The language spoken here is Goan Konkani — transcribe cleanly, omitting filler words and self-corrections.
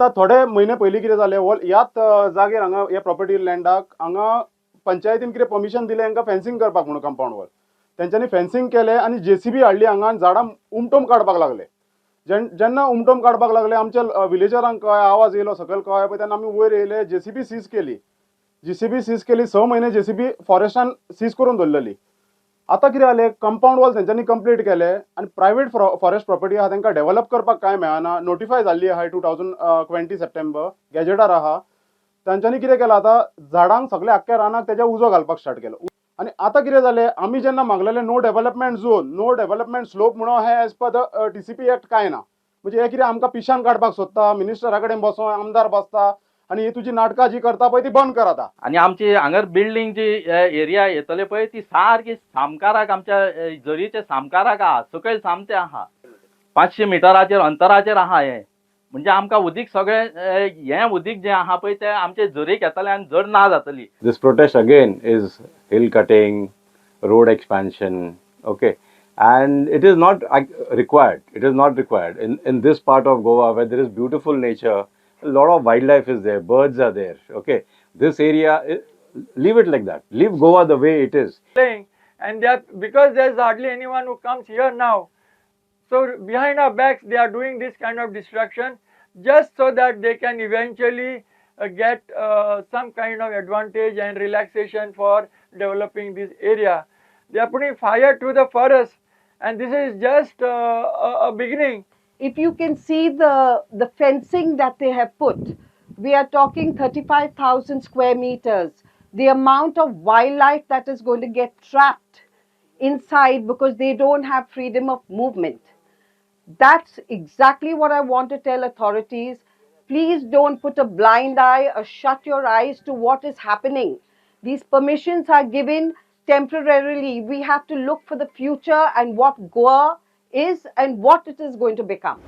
आतां थोडे म्हयने पयलीं कितें जालें, हो ह्याच जागेर हांगा ह्या प्रॉपर्टी लँडाक हांगा पंचायतीन कितें परमिशन दिलें हांकां फेन्सिंग करपाक म्हणून कंपाउंड वॉल. तेंच्यांनी फेन्सिंग केलें आनी जेसीबी हाडली हांगा आनी झाडां उमटून काडपाक लागले. जेन्ना उमटून काडपाक लागले, आमच्या विलेजरांक कळ्ळें, आवाज येयलो सकयल, कळ्ळें पळय, तेन्ना आमी वयर येयले, जेसीबी सीज केली. जेसीबी सीज केली, 6 म्हयने जेसीबी फॉरेस्टान सीज करून दवरलेली. आतां कितें जालें, कंपाउंड वॉल तेंच्यांनी कंप्लीट केले आनी प्रायवेट फॉरेस्ट प्रॉपर्टी आहा, तांकां डेव्हलप करपाक कांय मेळना. नोटिफाय जाल्ली आहा 2020 सप्टेंबर गॅजेटार आहा. तांच्यांनी कितें केलां, आतां झाडांक सगळे आख्ख्या रानाक तेज्या उजो घालपाक स्टार्ट केलो. आनी आतां कितें जालें, आमी जेन्ना मागलेलें no development zone, no development slope म्हणून, हे as per the TCP Act कांय ना. म्हणजे हे कितें आमकां पिशान काडपाक सोदता? मिनिस्टरा कडेन बसोन आमदार बसता आनी ही तुजी नाटकां जी करता पळय ती बंद कर आतां. आनी आमची हांगर बिल्डींग जी एरिया येतले पळय, ती सारकी सामकाराक, आमच्या जरीच्या सामकाराक आहा, सकयल सामतें आहा, 500 मिटराचेर अंतराचेर आहा. हें म्हणजे आमकां उदीक सगळें हें उदीक जें आहा पळय, तें आमचे झरीक येतलें आनी झर ना जातली. This protest again is hill cutting, road expansion, okay, and it is not required. It is not required in this part of Goa where there is beautiful nature, a lot of wildlife is there, birds are there, okay. This area, leave it like that. Leave Goa the way it is. Playing and they are, because there's hardly anyone who comes here now, so behind our backs they are doing this kind of destruction just so that they can eventually get some kind of advantage and relaxation for developing this area. They are putting fire to the forest and this is just a beginning. If you can see the fencing that they have put, we are talking 35,000 square meters. The amount of wildlife that is going to get trapped inside because they don't have freedom of movement. That's exactly what I want to tell authorities. Please don't put a blind eye or shut your eyes to what is happening. These permissions are given temporarily. We have to look for the future and what Goa is and what it is going to become.